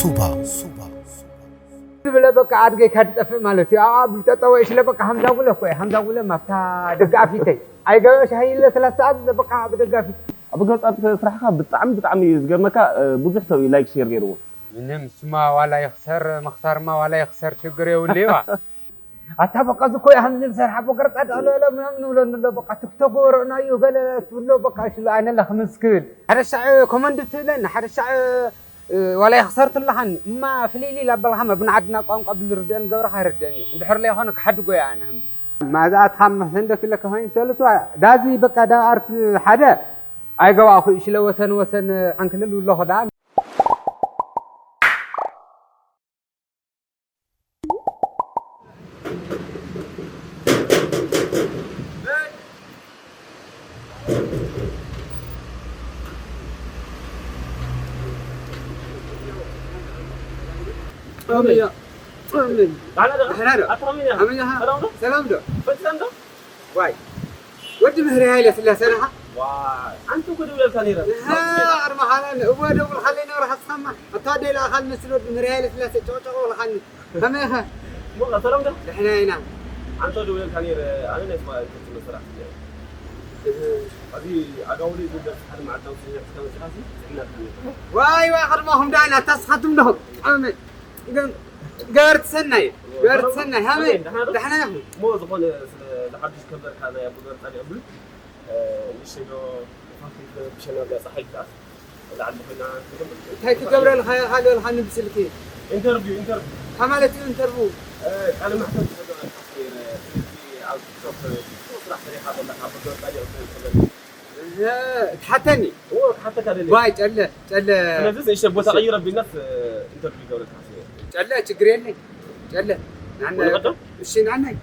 ሱባ ዝብለ በቃ ኣድገይ ካብ ዝጠፍእ ማለት እዩ። ኣብኣ ብጠጠወ ሽለ በቃ ሃምዛ ጉለ እኮ እየ። ሃምዛ ጉለ ማፍታ ደጋፊተይ። ኣይገበ ሻሂ ኢለ ሰላሳ ሰዓት በቃ ብደጋፊት። ኣብ ገጻት ስራሕካ ብጣዕሚ ብጣዕሚ እዩ ዝገርመካ። ብዙሕ ሰብ እዩ ላይክ ሼር ገይርዎ። ምንም ስማ ዋላ ይኽሰር ምኽሳርማ ዋላ ይኽሰር ችግር የብሉ ይባ። ኣታ በቃ እዚ እኮ እዩ ከምዚ ዝሰርሓ በገር ጻድቕ ለለ ምናምን ንብለኒ ኣሎ። በቃ ቲክቶክ ወረእናዩ ገለ ትብሎ በቃ ሽሉ ኣነ ለኽምስ ክብል ሓደ ሻዕ ኮመንድ ትብለኒ ሓደ ሻዕ ዋላ ይኽሰር ትለኻኒ እማ ፍልይልይ ላበልኻ መብን ዓድና ቋንቋ ብዝርድአን ገብርኻ ይርድአኒ እንድሕር ለይኾነ ክሓድጎ እየ ኣነ ከምዚ ማዛት ሃም ህንደ ክለ ከሆይን ሰልቷ ዳዚ በቃ ዳ ኣርት ሓደ ኣይገባኹ ሽለ ወሰን ወሰን ዕንክልል ኣለኹ ዳ ሰላም ዶ? ሰላም ዶ? ዋይ ወዲ ምህሪ ሃይለ ስላሴ ነኻ? ኣንተ እኮ ደውለልካ ነይረ። እህ፣ ኣርማኻለን እወ ደውልኻለይ ነብረ ሓስኻማ። ኣታ ደይ ለኣኻል መስል ወዲ ምህሪ ሃይለ ስላሴ ጨቕጨቕ ብልኻኒ። ከመይ ኢኻ? ሞላ ሰላም ዶ? ደሕና ኢና። ኣንተ ደውለልካ ነይረ፣ ኣነ ናይ ስማ-፣ ክፍቲ መሰራት እየ። እህ። ኣብዚ ኣጋውሊ ዝደርስ ሓደ መዓልታዊ ስራሕ እስከ መጽኻሲ፣ ጽዕናትካ ነይረ። ዋይ፣ ዋይ፣ ቅድመኹም ዳይና፣ ታስኻትም ዶ? ኣሜን። ግን ገበርቲ ሰናይ፣ ገበርቲ ሰናይ፣ ሃመይ፣ ደሕና ዶ? ደሕና ኢኹም? እሞ ዝኾነ ስለ ዝሓድሽ ከበርካ ናይ ኣቦ ገበርቲ ጻድቕ ብል፣ እ፣ ንእሽተይ ዶ ንፋፊት ብሸና ብላ ጸሓይ ትኣት። ላዕሊ ኮይና እንታይ ትገብረልካ ኢኻ ዝበልካኒ ብስልኪ? ኢንተርቪው፣ ኢንተርቪው። እንታይ ማለት እዩ ኢንተርቪው? እ፣ ቃለ መሕተት ክገብረልካ ነይረ። ስለዚ ኣብ ቲክቶክ ብዙሕ ስራሕ ሰሪሕካ ዘለኻ፣ ኣቦ ገበርቲ ጻድቕ ዝብል ከበርካ። እህ፣ ትሓተኒ? እዎ፣ ክሓተካ ደልየ። ዋይ፣ ጨለ፣ ጨለ። ስለዚ ንእሽተይ ቦታ ቀይር ኣቢልናስ፣ እ፣ ኢንተርቪው ይገብረልካ ነይረ። ጨለ፣ ችግር የለይ። ጨለ፣ ናነ-፣ ወንበር ዶ? እሺ፣ ናነይ።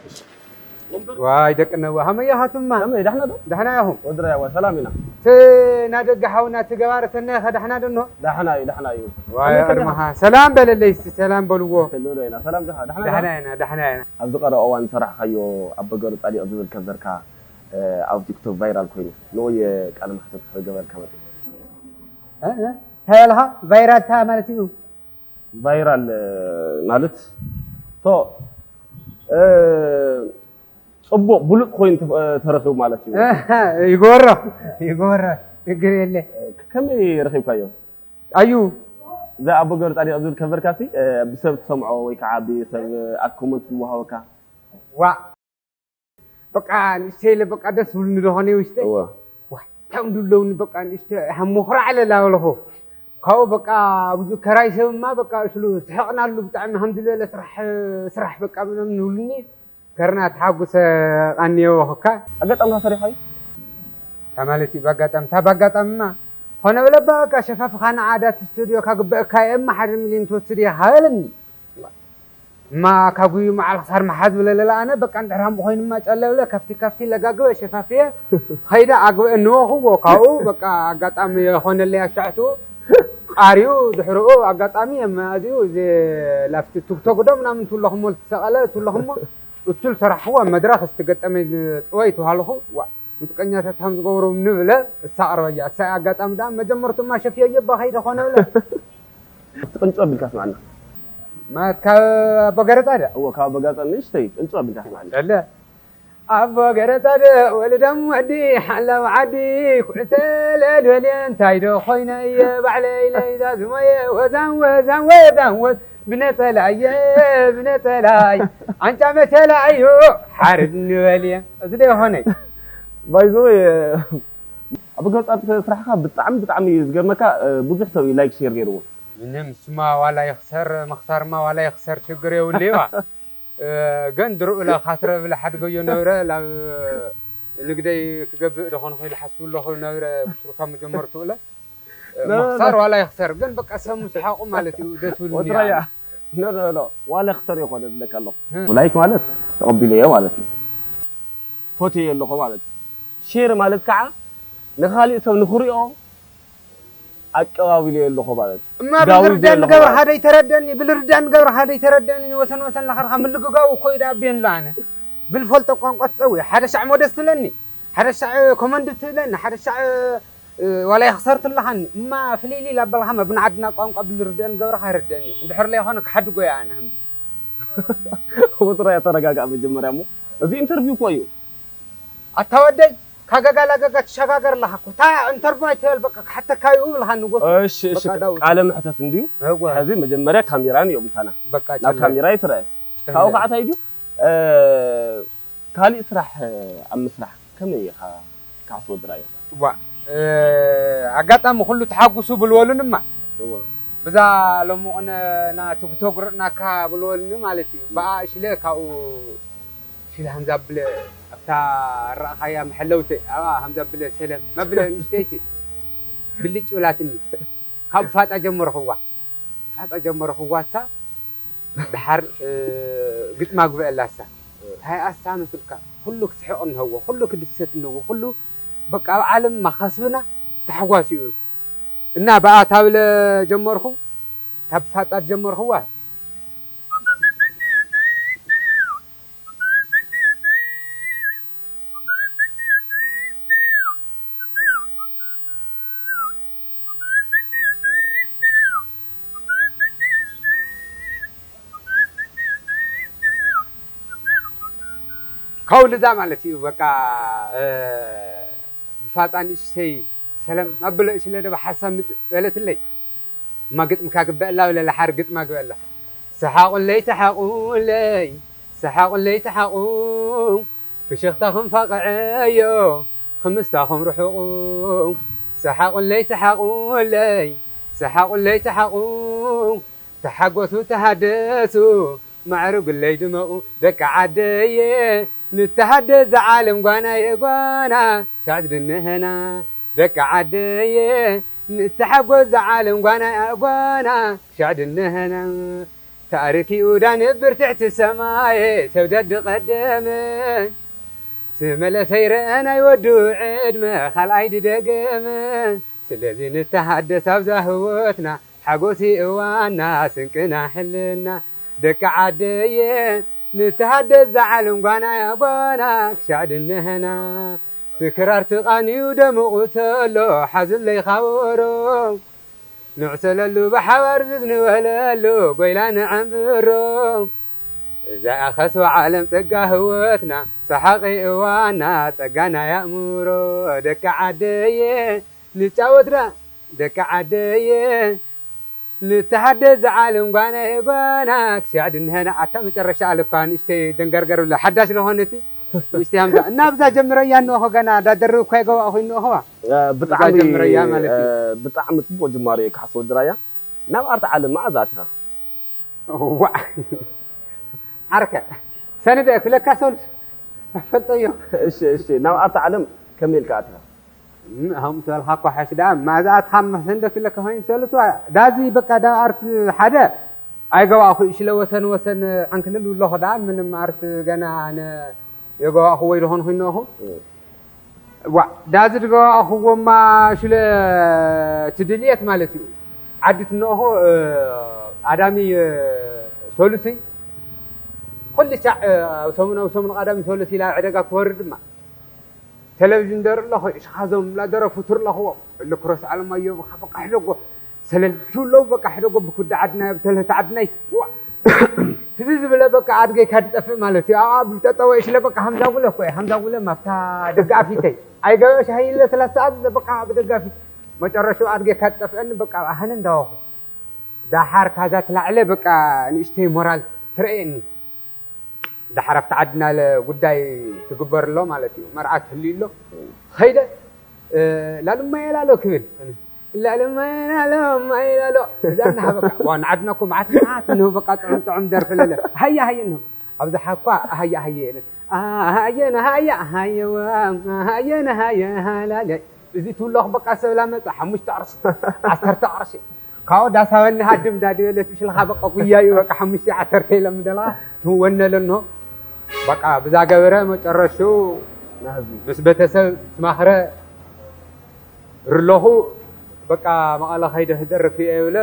ወንበር? ዋይ፣ ደቂ ነዋ፣ ሃመይ ኢኻትማ? ሃመይ፣ ዳሕና ዶ? ዳሕና ኢኹም? ወዲ ራያዋ፣ ሰላም ኢና። እቲ ናደገ ሓውና፣ እቲ ገባረ ሰናይ ኸ ዳሕና ዶ እንሆ? ዳሕና እዩ፣ ዳሕና እዩ። ዋይ፣ ሃመይ ከለኻ? ኣርማኻ። ሰላም በለለይ እስቲ፣ ሰላም በልዎ። ልኡሎ ኢና። ሰላም ዲኻ? ዳሕና ዲኻ? ዳሕና ኢና፣ ዳሕና ኢና። ኣብዚ ቀረባ እዋን ዝሰራሕካዮ ኣቦ ገብረ ጻዲቕ ዝብል ከበርካ፣ እ፣ ኣብ ቲክቶክ ቫይራል ኮይኑ፣ ንኡ እየ ቃለ መሕተት ክገበረልካ መጺአ። እ፣ እ፣ እንታይ በልኻ? ቫይራል እንታይ ማለት እዩ? ቫይራል፣ እ፣ ማለት፣ ቶ፣ እ፣ ጽቡቕ ብሉጽ ኮይኑ ተ-፣ እ፣ ተረኺቡ ማለት እዩ። እህ፣ ይግበሮ፣ ይግበሮ፣ ችግር የለ። ከመይ ረኺብካዮ? ኣዩ? እዛ ኣቦ ገብረ ጻዲቕ ዝብል ከበርካሲ፣ እ፣ ብሰብ ትሰምዖ ወይ ከዓ ብሰብ ኣብ ኮመንት ዝወሃበካ? ዋእ! በቃ ንእሽተይ ኢለ በቃ ደስ ዝብሉኒ ዶ ኾነ ውሽጠይ? እወ። ዋይ፣ እንታይ እዮም ዝብለውኒ በቃ ንእሽተይ ሃም ምኹራዕ ኢለ እናበልኹ። ካብኡ በቃ ኣብዚ ከራይ ሰብማ በቃ እሽሉ ስሕቕናሉ ብጣዕሚ ሃም ዝበለ ስራሕ፣ ስራሕ በቃ ምናምን ይብሉኒ። ከርና ተሓጉሰ ቃንየዎ ኹካ። ኣጋጣሚ ተሰሪሖ እዩ? እንታይ ማለት እዩ ብኣጋጣሚ? እንታይ ብኣጋጣሚማ? ኾነ በለ በቃ ሸፋፍኻ ንዓዳት ስቱድዮ ካግበአካ እየ እማ ሓደ ሚልዮን ትወስድ እየ ሃበለኒ። እማ ካጉዩ መዓል ክሳር መሓዝ ብለለላ ኣነ በቃ እንድሕር ሃምኡ ኮይኑማ ጨለ ብለ ከፍቲ ከፍቲ ለጋግበ ሸፋፍየ ኸይደ ኣግበአ ንወኽዎ ካብኡ በቃ ኣጋጣሚ የኾነለይ ኣሻዕቱ ቃርዩ ድሕርኡ ኣጋጣሚ የመኣዚኡ እዚ ላፍቲ ቱክቶክ ዶ ምናምን ትብለኹሞ ዝተሰቐለ ትብለኹሞ እሱ ዝሰራሕኽዎ ኣብ መድረኽ ዝተገጠመ ጽወይ ተባህልኹ ዋ ሙዚቀኛታት ከም ዝገብሮም ንብለ እሳ ኣቕርበያ እሳ ኣጋጣሚ ደኣ መጀመርቱማ ሸፍየዮ እባ ከይደ ኾነ ብለ ኣብቲ ቅንጭ ኣቢልካ ስማዕና ማለት ካብ ኣቦ ገረጻ ድያ እዎ ካብ ኣቦ ገረጻ ንእሽተይ ቅንጭ ኣቢልካ ስማዕና ጨለ ኣቦ ገረጻ ደ ወልዳም ወዲ ሓላው ዓዲ ኩዕሰ ለልበልየ እንታይ ዶ ኮይነ እየ ባዕለይ ለይዛ ዝሞየ ወዛን ወዛን ወዛን ወዝ ብነጸላየ ብነጸላይ ኣንጫ መሰላዩ ሓርድ ንበልየ እዚ ዶ ይኾነ ባይዞ ኣብ ገጻት ስራሕካ ብጣዕሚ ብጣዕሚ እዩ ዝገርመካ ብዙሕ ሰብ እዩ ላይክ ሼር ገይርዎ ምንም ስማ ዋላ ይኽሰር ምኽሳርማ ዋላ ይኽሰር ችግር የብሉ ይባ ግን ድርኡ ለኻስረ ብለ ሓድገዮ ነብረ ላብ ንግደይ ክገብእ ደኾንኩ ኢለ ሓስቡ ኣለኹ ነብረ ብሱርካ መጀመርቱ እለ ምኽሳር ዋላ ይኽሰር ግን በቃ ሰብ ምስ ሓቑ ማለት እዩ ደስ ብልኒ ወድራያ ኖ ኖ ኖ ዋላ ይኽሰር ይኾነ ዝብለካ ኣለኹ ላይክ ማለት ተቐቢለዮ ማለት እዩ ፈትዮ ኣለኹ ማለት እዩ ሼር ማለት ከዓ ንኻሊእ ሰብ ንኽሪኦ ኣቀባቢለዮ ኣለኹ ማለት እዩ እማ ብልርዳን ገብርኻ ደይተረደኒ ብልርዳን ገብርኻ ደይተረደኒ ወሰን ወሰን ለኸርኻ ምልግጋው እኮ እዩ ዳኣብየን ኣሎ ኣነ ብልፈልጦ ቋንቋ ትፀውየ ሓደ ሻዕ ሞደስ ትብለኒ ሓደ ሻዕ ኮመንድ ትብለኒ ሓደ ሻዕ ዋላ ይኽሰርት ኣለኻኒ እማ ፍልይልይ ላበልኻ መብን ዓድና ቋንቋ ብልርድአን ገብርኻ ይርድአኒ እንድሕር ለይኾነ ክሓድጎ እያ ኣነ ህምዚ ወጥራያ ተረጋጋእ መጀመርያ እሞ እዚ ኢንተርቪው እኮ እዩ። ኣታ ወደይ ካገጋ ላገጋ ትሸጋገር ኣለኻ እኮ እታ ኢንተርቪው ኣይትበል በቃ ክሓተካ እዩ ብልኻ ንጎስ እሺ እሺ ቃለ መሕተት እንድዩ። ሕዚ መጀመርያ ካሜራ ንዮ ምሳና በቃ ናብ ካሜራ ይትረአ ካብኡ ከዓ እንታይ ድዩ ካሊእ ስራሕ ኣብ ምስራሕ ከመይ ኢኻ ካሕስ ወዲ ራያ? ዋ ኣጋጣሚ ኩሉ ተሓጉሱ ብልወሉን እማ ብዛ ሎምቕነ ና ቲክቶክ ርእናካ ብልወሉኒ ማለት እዩ። ብኣ እሽለ ካብኡ ሽለ ሃምዛ ብለ ኣብታ ረእኻያ መሐለውተ ኣብኣ ሃምዛ ብለ ሰለም መብለ ንሽተይሲ ብልጭ ብላትኒ ካብ ፋጣ ጀመርኽዋ ፋጣ ጀመርኽዋ እሳ ደሓር ግጥማ ግበአላ እሳ ታይ ኣሳኑትልካ ኩሉ ክስሕቕ እንሀዎ ኩሉ ክድሰት እንሀዎ ኩሉ በቃ ኣብ ዓለም ማኸስብና ተሕጓስ እዩ እና ብኣ ታብለ ጀመርኹ ካብ ፋጣት ጀመርኽዋ ከውልዛ ማለት እዩ በቃ ብፋፃ ንእሽተይ ሰለም ኣበለ እሽለ ደባ ሓሳብ ምፅ በለትለይ እማ ግጥምካ ግበአላ ብለ ለሓር ግጥማ ግበአላ ሰሓቁለይ ሰሓቁለይ ሰሓቁለይ ሰሓቁ ፍሽኽታኹም ፋቕዐዮ ክምስታኹም ርሑቑ ሰሓቁለይ ሰሓቁለይ ሰሓቁለይ ሰሓቁ ተሓጎሱ ተሃደሱ ማዕርጉለይ ድመቑ ደቂ ዓደየ ንተሃደስ ዝዓለም ጓናየ ጓና ሻዕድ ድንህና ደቂ ዓደየ ንተሓጎስ ዝዓለም ጓናየ ጓና ሻዕድ ድንህና ታሪክ ይሁዳ ንብር ትሕቲ ሰማየ ሰብ ደዲ ቀደመ ትመለሰ ይረአናይ ወዱ ዕድመ ካልኣይ ድደገመ ስለዚ ንተሃደስ ኣብዛ ህወትና ሓጎሲ እዋና ስንቅና ሕልና ደቂ ዓደየ ንተሃደስ ዝዓለም ጓና ጓና ክሻዕ ድንህና ትክራር ትቃንዩ ደምቑ ተሎ ሓዙለይ ኻበሮ ንዕሰለሉ ብሓባር ዝዝንበለሉ ጎይላ ንዐምብሮ እዛ ኣኸስዋ ዓለም ጸጋ ህይወትና ሰሓቂ እዋና ጸጋ ናይ ኣእምሮ ደቂ ዓደየ ንጫወትራ ደቂ ዓደየ ንተሓደስ ዝዓለም ጓና የጓና ክሻዕ ድንሀና ኣታ መጨረሻ ኣለኳ ንእሽተይ ደንገርገር ብለ ሓዳሽ ለኾነት ንእሽተይ ሃምዛ እና ብዛ ጀምረያ እንሆ ገና ዳደርብ እኳ ይገባእኹ እንሆዋ ብጣዕሚ ጀምረያ ማለት እዩ ብጣዕሚ ጽቡቅ ጅማሮ እዩ ክሓስወ ድራያ ናብ ኣርት ዓለም መዓዝ ኣቲኻ ዋ ዓርከ ሰንደ ክለካ ሰሉስ ፈልጠዮ እሺ እሺ ናብ ኣርት ዓለም ከመይ ኢልካ ኣቲኻ እም፣ ከምኡ ተበልካ እኮ ሓሽ ደኣ ማእዛኣትካ መሰንደት ለካ ኮይኑ ሰሉስ ዋ ዳዚ በቃ ዳ ኣርት ሓደ ኣይገባእኹ ሽለ ወሰን ወሰን ዕንክልል ብለኹ ደኣ ምንም ኣርት ገና ኣነ የገባእኹ ወይ ዝኾንኩ ይነኹ ዋ ዳዚ ድገባእኹዎማ ሽለ ትድልየት ማለት እዩ ዓዲ ትነኹ ኣዳሚ ሰሉሲ ኩሉ ሻዕ ሰሙን ኣብ ሰሙን ቀዳሚ ሰሉሲ ኢላ ዕደጋ ክወርድ ድማ ቴሌቪዥን ደር ኣለኹ ሽኻዞም ላደረፉ ትርለኽዎም እልክሮስ ኣለማዮ በቃ ሕደጎ ሰለል ትብለው በቃ ሕደጎ ብኩዳ ዓድና ብተለተ ዓድናይ ህዚ ዝበለ በቃ ኣድገይካ ድጠፍእ ማለት እዩ ኣብ ብጠጠወ ሽለ በቃ ሃምዛ ጉለ እኮ ሃምዛ ጉለ ማፍታ ደጋፊተይ ኣይገበሽ ሃይለ ሰላሳ ሰዓት በቃ ብደጋፊት መጨረሹ ኣድገይካ ትጠፍአኒ በቃ ኣህነ እንዳወኹ ዳሓር ካዛ ትላዕለ በቃ ንእሽተይ ሞራል ትረእየኒ ዳሕር ኣብቲ ዓድና ጉዳይ ትግበር ኣሎ ማለት እዩ መርዓ ትህልዩ ኣሎ ኸይደ ላልማየ ላሎ ክብል ላልማየ ላሎ ማየ ላሎ እዛ እናሃበካ ዋ ንዓድና እኮ መዓት መዓት እንሆ በቃ ጥዑም ጥዑም ደርፊ ለለ ሃያ ሃየ እንሆ ኣብዛ ሓኳ ሃያ ሃየ የለን ሃየ ንሃየ ሃየዋ ሃየ ንሃየ ሃላለ እዚ ትብሎ በቃ ሰብላ መፃ ሓሙሽተ ቅርሺ ዓሰርተ ቅርሺ ካብኡ ዳሳበኒ ሃድም ዳድበለት ብሽልኻ በቃ ጉያ እዩ በቃ ሓሙሽተ ዓሰርተ ኢሎም ደለኻ ትወነለኖ በቃ ብዛ ገበረ መጨረሹ ናህዝቢ ምስ ቤተሰብ ትማኽረ ርለኹ በቃ መቐለ ከይደ ክደርፍ እየ ብለ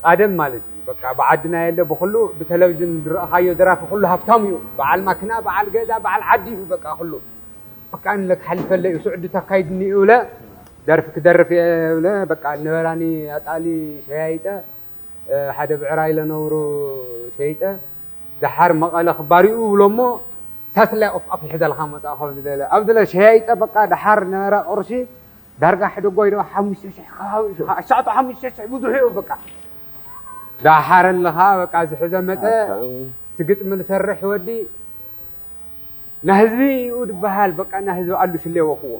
ቃደም ማለት እዩ በቃ ብዓድና የለ ብኩሉ ብቴሌቪዥን ዝረእኻዮ ደራፊ ኩሉ ሃፍታም እዩ በዓል ማኪና በዓል ገዛ በዓል ዓዲ እዩ በቃ ኩሉ በቃ ንለ ክሓልፈለ እዩ ስዑዲ ተካይድኒ እዩ ብለ ደርፊ ክደርፍ እየ ብለ በቃ ነበራኒ ኣጣሊ ሸያይጠ ሓደ ብዕራይ ለነብሩ ሸይጠ ደሓር መቐለ ክባሪኡ ብሎ እሞ ሳትላይ ኦፍ ኣፍ ይሕዘልካ መፃ ከም ዝደለ ኣብ ዝለ ሸያይጠ በቃ ደሓር ነበረ ቅርሺ ዳርጋ ሕደጎይ ዶ ሓሙሽተ ሽሕ ከባቢ ኣሻዕጡ ሓሙሽተ ሽሕ ብዙሕ እዩ በቃ ደሓር ኣለኻ በቃ ዝሕዘ መፀ ትግጥሚ ዝሰርሕ ወዲ ናህዝቢ እዩ ዝበሃል በቃ ናህዝቢ ኣሉ ሽሌ ወክዎ